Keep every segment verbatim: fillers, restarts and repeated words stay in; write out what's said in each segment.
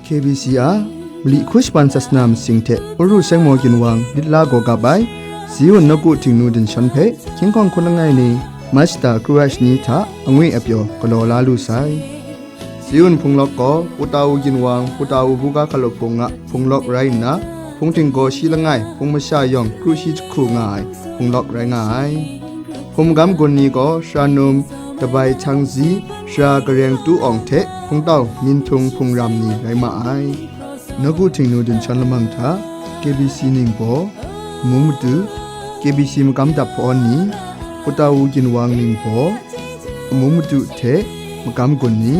K B C a mali hku shapan sasana masing hte Uru Sengmo Ginwang lit la gaw gap ai, Ziun Nawku Htingnu Dinshawn hpe hkying hkawng hkun langai ni Machta kru ai shani hta angwi apyaw galaw la lu sai. Ziun Hpung Lawk gaw Putau Ginwang, Putau buga hkalup hpung a hpung lawk rai nna, hpung htinggaw shi langai, hpung masha yawng kru shi jahku nga ai hpung lawk rai nga ai. Hpung magam gun ni gaw Sara Num, Dabai Changzi, Sara Gareng Tu Awng hte Hpungtau Minhtung Hpung Ram ni rai ma ai. Nawku Htingnu Dinshawn lamang hta K B C ningbaw, Amu Madu, K B C magam dap hpawn ni, Putau Ginwang ningbaw, Amu Madu hte magam gun ni,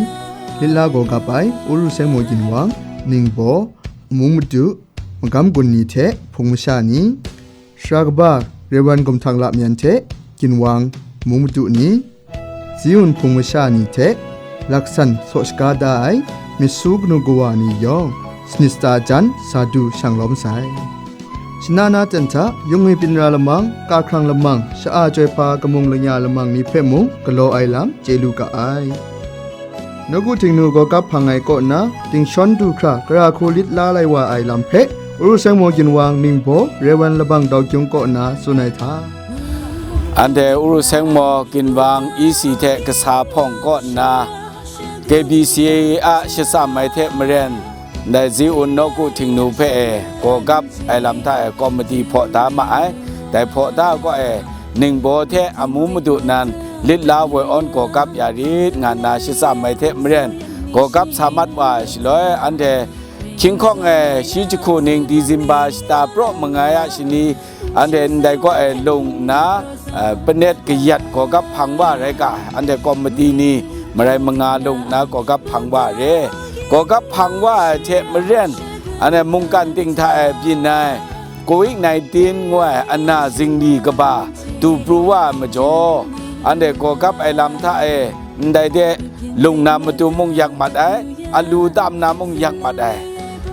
lit la gaw gap ai Uru Sengmo Ginwang ningbaw, Amu Madu, magam gun ni hte hpung masha ni, Sara kaba Rewan Gumhtak Lamyan hte Ginwang Amu Madu ni, Ziun hpung masha ni hte laksan saw shaga da ai myit su kanu kawa ni yawng, sanit sata jan sa du shang lawm sai. Shana na ten hta, yawng ngwi byin ra lamang, kahkrang lamang, sha-a chyoi hpa kamung lanya lamang ni hpe mung galaw ai lam chye lu ga ai. Nawku Htingnu gaw gap hpang ai kaw nna, Dinshawn du hkra gara hku lit la lai wa ai lam hpe, Uru Sengmo Ginwang ningbaw Rewan Labang Dau Kyung kaw nna tsun ai hta, anhte Uru Sengmo Ginwang E C hte kasa hpawng kaw nna, K B C a shatsam ai hte maren, ndai Ziun Nawku Htingnu hpe e gaw gap ai lam hta e komiti hpaw da ma ai. Dai hpaw da kaw e, ningbaw hte Amu Madu nan lit la woi awn gaw gap ya rit nga nna shatsam ai hte maren, gaw gap sa mat wa ai shaloi, anhte hkying hkawng e shi jahku ning Disemba shata praw mangai a shani, anhte ndai kaw e lung nna, eh, panet kayat gaw gap hpang wa rai ga, anhte komiti ni marai manga lung nna gaw gap hpang wa re. Gaw gap hpang wa ai hte maren, anhte mungkan ting hta e byin ai Covid nineteen ngu ai ana zingli kaba du pru wa ai majaw, anhte gaw gap ai lam hta e ndai de lung na matu mung yak mat ai, alu tam na mung yak mat ai.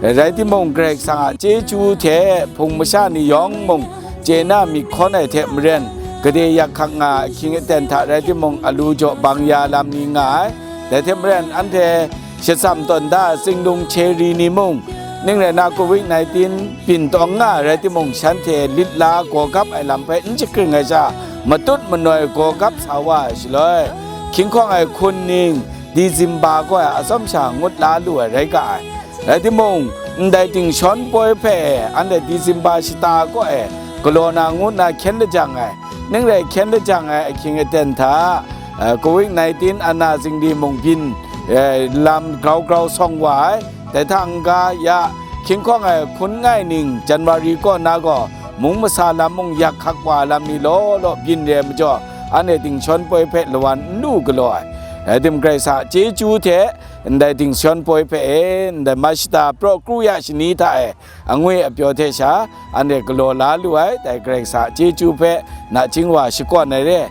Rai timung, Karai Kasang a chyeju hte hpung masha ni yawng mung chye na myit hkawn ai hte maren, gade yak hkak nga ahkying aten hta rai timung, alu jaw bang ya lam ni nga ai. Dai hte maren, anhte shatsam tawn da ai tsinglung cheri ni mung, ning rai na, Covid nineteen byin tawng nga ai rai timung, shanhte lit la gaw gap ai lam hpe n shakring ai sha, matut manoi gaw gap sa wa ai shaloi, hkying hkawng ai hkun ning Disemba kaw e atsawm sha ngut la lu ai rai ga ai. Rai timung, ndai Dinshawn poi hpe anhte Disemba shata kaw e galaw na ngu nna hkyen lajang ai, ning rai hkyen lajang ai ahkying aten hta, eh, Covid nineteen ana zingli mung byin, eh, lam grau grau sawng wa ai. Dai hta n-ga ya, hkying hkawng ai hkun ngai ning January kaw na gaw, mung masa lam mung yak hkak wa lam ni law law byin re ai majaw, anhte Dinshawn poi hpe lawan n lu galaw ai. Rai tim, Karai Kasang a chyeju hte ndai Dinshawn poi hpe e, ndai Machta praw kru ya shani hta e, angwi apyaw hte sha, anhte galaw la lu ai, dai Karai Kasang a chyeju hpe nachying wa shakawn ai re.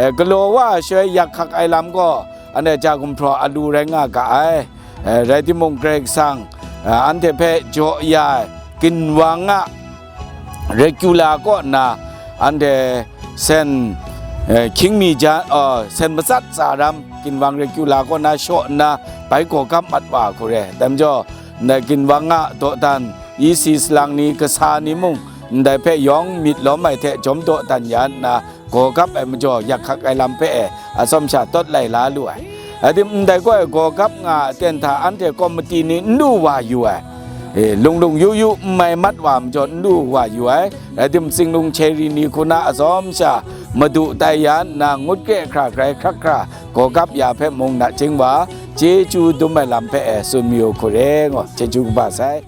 E, galaw wa ai shaloi yak hkak ai lam gaw, anhte ja gumhpraw alu rai nga ga ai. E, rai timung, Karai Kasang, e, anhte hpe jaw ya ai, ginwang a regular kaw nna, anhte sen, e, hkying mi jan, e, sen matsat tsa ram, ginwang regular kaw nna shaw nna, bai gaw gap mat wa hku re. Dai majaw, ndai ginwang a dawdan, E C salang ni, kasa ni mung, ndai hpe yawng myit lawm ai hte jawm dawdan ya nna, gaw gap ai majaw, yak hkak ai lam hpe e atsawm sha tawt lai la lu ai. Rai tim, ndai gaw e gaw gap nga ai aten hta anhte komiti ni n lu wa yu ai. E, lung lung yu yu n mai mat wa majaw n lu wa yu ai. Rai tim, tsinglung cheri ni hku na atsawm sha madu tai ya nna, ngut kre hkra grai hkrak hkra gaw gap ya hpe mung nachying wa, chyeju dum ai lam hpe e tsun mayu hku re, ngu chyeju kaba sai.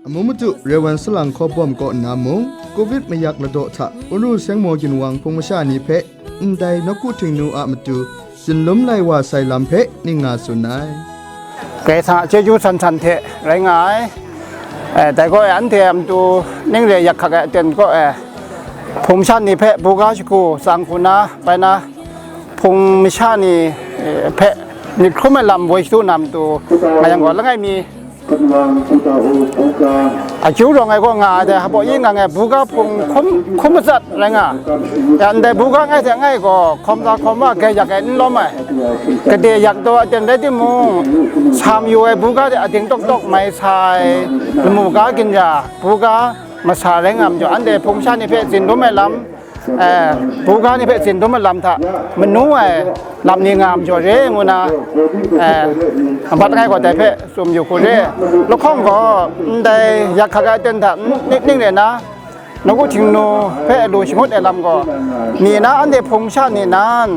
Amu matu Rewan Salang Hkaw Bawm kaw nna mung, Covid mayak ladaw hta Uru Sengmo Ginwang hpung masha ni hpe ndai nawku htingnu a matu tsinlum lai wa sai lam hpe ning nga tsun ai. Karai Kasang a chyeju san san hte rai nga ai. Eh, dai gaw e, anhte a matu ning re yak hkak ai aten kaw e, hpung masha ni hpe buga shagu tsang hku na bai na, hpung masha ni eh, hpe myit hkrum ai lam woi shadu na matu, nga yang gaw, langai mi akyu rawng ai kaw nga ai dai, hpaw yi nga ai buga hpung hkum, hkum matsat rai nga. Ya ndai buga ngai hte ngai gaw, hkawm sa hkawm wa gai yak ai n lawm ai, gade yak taw aten rai timung, sa mayu ai buga de ading tawk tawk mai sa ai, lamu ga ginra buga masa rai nga majaw, anhte hpung sha ni hpe tsin dum ai lam, eh, buga ni hpe tsin dum ai lam hta manu ai lam ni nga majaw re ngu na, eh, abat ngai gaw dai hpe tsun yu hku re. Lahkawng gaw ndai yak hkak ai aten hta n-, ning, ning rai na, nawku Htingnu hpe lu shangut ai lam gaw, mi na anhte hpung sha ni nan,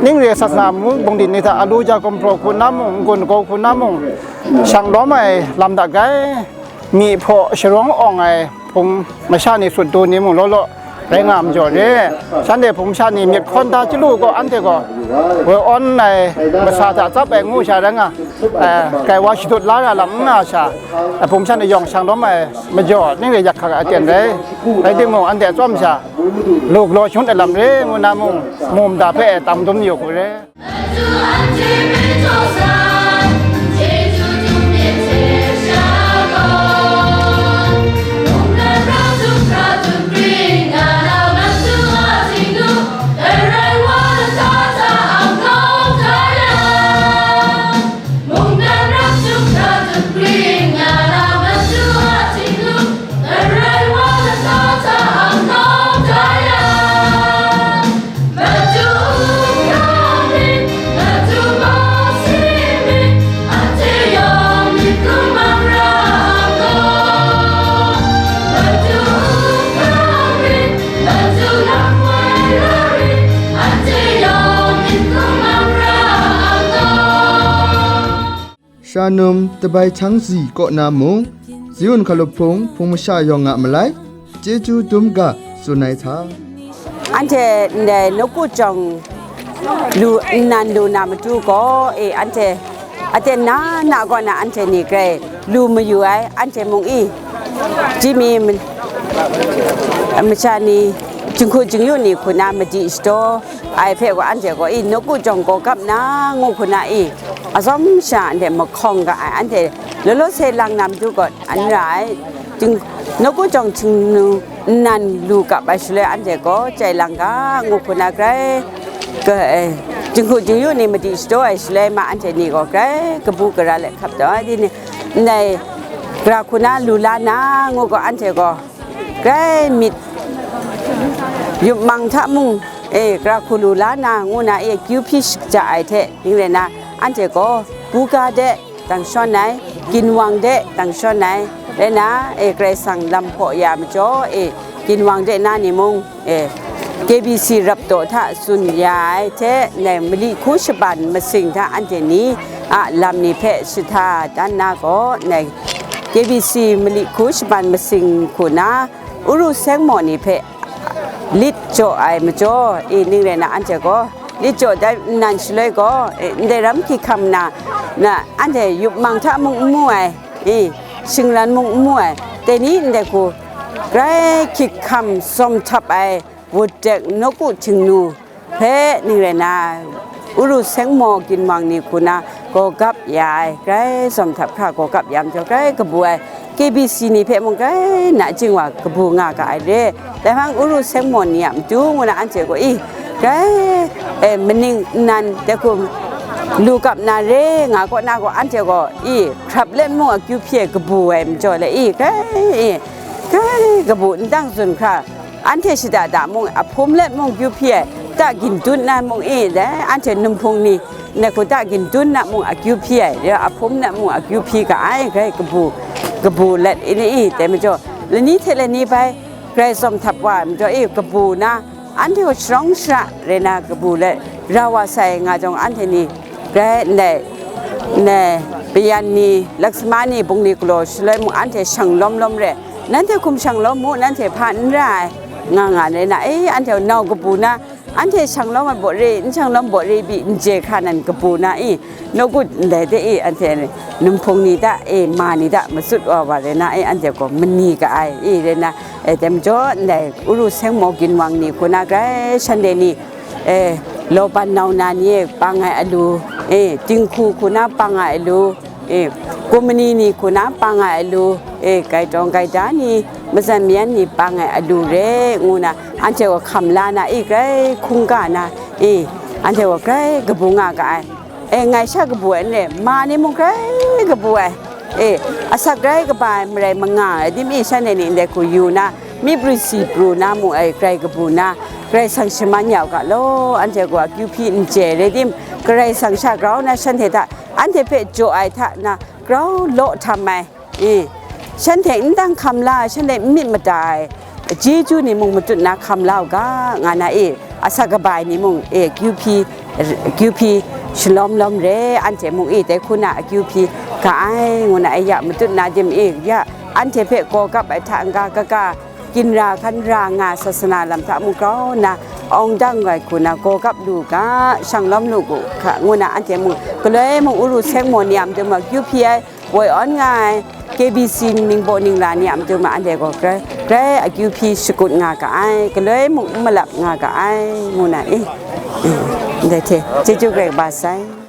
ning re sasana mung bungdin ni hta alu ja gumhpraw hku na mung, n-gun gaw hku na mung, shang lawm ai lam hta gai, myi hpaw sharawng awng ai hpung masha ni sut du ni mung law law rai nga majaw re. Shanhte hpung masha ni myit hkawn da chyalu gaw, anhte gaw woi awn ai masa hta tsap ai ngu sha rai nga, eh, kai wa shadut la ra lam n nga sha, eh, hpung masha ni yawng shang lawm ai majaw, ning re yak hkak ai aten rai. Rai timung, anhte atsawm sha lu galaw shangut ai lam re ngu na mung, mu mada hpe tang dum yu hku re. Shanum dabai chyang zi kaw na mung, Ziun hkalup hpung hpung masha yawng a malai, chyeju dum ga tsun ai hta. Anhte ndai nawku jawng lu nnan lu na matu gaw, e, anhte aten na na kaw na anhte ni grai lu mayu ai, anhte mung i, jimi ma-, masha ni, jinghku jingyu ni hku na madi shadaw ai hpe gaw, anhte gaw i, nawku jawng gaw gap na ngu hku na i, atsawm sha anhte mahkawng ga ai, anhte law law se lang na matu gaw, n ra ai. Jing-, nawku jawng Htingnu nnan lu kap ai shaloi, anhte gaw chye lang ga, ngu hku na grai, ka, eh, jinghku jingyu ni madi shadaw ai shaloi ma, anhte ni gaw grai kabu gara let hkap taw ai, dini, ndai gara hku na lu la na, ngu gaw, anhte gaw grai myit yup mang hta mung, eh, gara hku lu la na, ngu na, eh, kyu hpyi shakja ai hte, ning rai na, anhte gaw buga de, dang shawn ai, ginwang de dang shawn ai, rai na, e, Karai Kasang lam hpaw ya majaw, e, ginwang de na ni mung, e, K B C rap taw hta tsun ya ai hte, ndai mali hku shaban masing hta anhte ni a lam ni hpe shahta dan na gaw, ndai K B C mali hku shaban masing hku na, Uru seng maw ni hpe lit jaw ai majaw, e, ning rai na, anhte gaw lit jaw dan nnan shaloi gaw, e, ndai ram hkyihkam na, na, anhte yup mang hta mung n mu ai, e, shingran mung n mu ai, dai ni ndai hku grai hkyihkam sawm htap ai, Wutdek nawku Htingnu hpe ning rai na, Uru seng maw ginwang ni hku na gaw gap ya ai, grai sawm htap hkra gaw gap ya majaw, grai kabu ai, K B C ni hpe mung grai nachying wa kabu nga ga ai re. Dai hpang Uru seng maw ni a matu ngu na anhte gaw, i, grai, e, maning nnan dai hku lu kap na re nga kaw na gaw, anhte gaw, i, hkrap let mung akyu hpyi ai kabu ai majaw le, i, grai, i, grai kabu n dang zun hkra, anhte shada da mung, ahpum let mung kyu hpyi ai, ta gindun na mung e, dai, anhte numhpung ni, ndai hku ta gindun na mung akyu hpyi ai, ya, ahpum na mung akyu hpyi ga ai, grai kabu, kabu let ini i, dai majaw, lani hte lani bai, grai sawm htap wa ai majaw e, kabu na, anhte gaw sharawng shara rai na kabu let, ra wa sai nga jawng, anhte ni, grai ndai, ndai, Payan ni, Laksama ni, bungli galaw shaloi mung anhte shang lawm lawm re, nanhte hkum shang lawm mu, nanhte hpa n ra ai, nga nga rai na, e, anhte nau kabu na, anhte shang lawm ai baw re, n shang lawm baw re, bi n je hkra nan kabu na, e, nawku ndai de, e, anhte numhpung ni hta, e, ma ni hta matsut wa wa rai na, e, anhte gaw mani ga ai, e, rai na, e, dai majaw ndai Uru seng maw ginwang ni hku na grai shanhte ni, e, Lawpan nau na ni e pang ai alu, e, tinghku hku na pang ai alu, e, kumani ni hku na pang ai alu, e, gaitawng gaida ni, mazan mayan ni pang ai alu re, ngu na, anhte gaw hkam la na, e, grai hkungga na, e, anhte gaw grai kabu nga ga ai. E, ngai sha kabu ai n re, ma ni mung grai kabu ai. E, asak grai kaba ai marai manga ai dim e, shanhte ni ndai hku yu na, myi pru si pru na mu ai grai kabu na, Karai Kasang shaman ya u ga law, anhte gaw akyu hpyi n chye re dim, Karai Kasang sha grau na shanhte hta, anhte hpe jaw ai hta na grau law htam ai, e, shanhte n dang hkam la ai, shanhte n myit mada ai, chyeju ni mung matut na hkam la u ga, nga na e, asak kaba ai ni mung e, akyu hpyi, akyu hpyi shalawm lawm re, anhte mung e, dai hku na akyu hpyi ga ai, ngu na e, ya matut na dim e, ya anhte hpe gaw gap ai hta n-ga, kaga, ginra hkan ra nga ai sasana lam hta mung grau nna, awng dang ai hku na gaw gap lu ga, shang lawm lu gu hka, ngu na anhte mung, galoi mung, uru seng maw ni a matu ma, akyu hpyi ai, woi awn nga ai, K B C ningbaw ningla ni a matu ma, anhte gaw grai, grai akyu hpyi shakut nga ga ai, galoi mung n malap nga ga ai, ngu na, e, e, ndai hte, chyeju Karai kaba sai.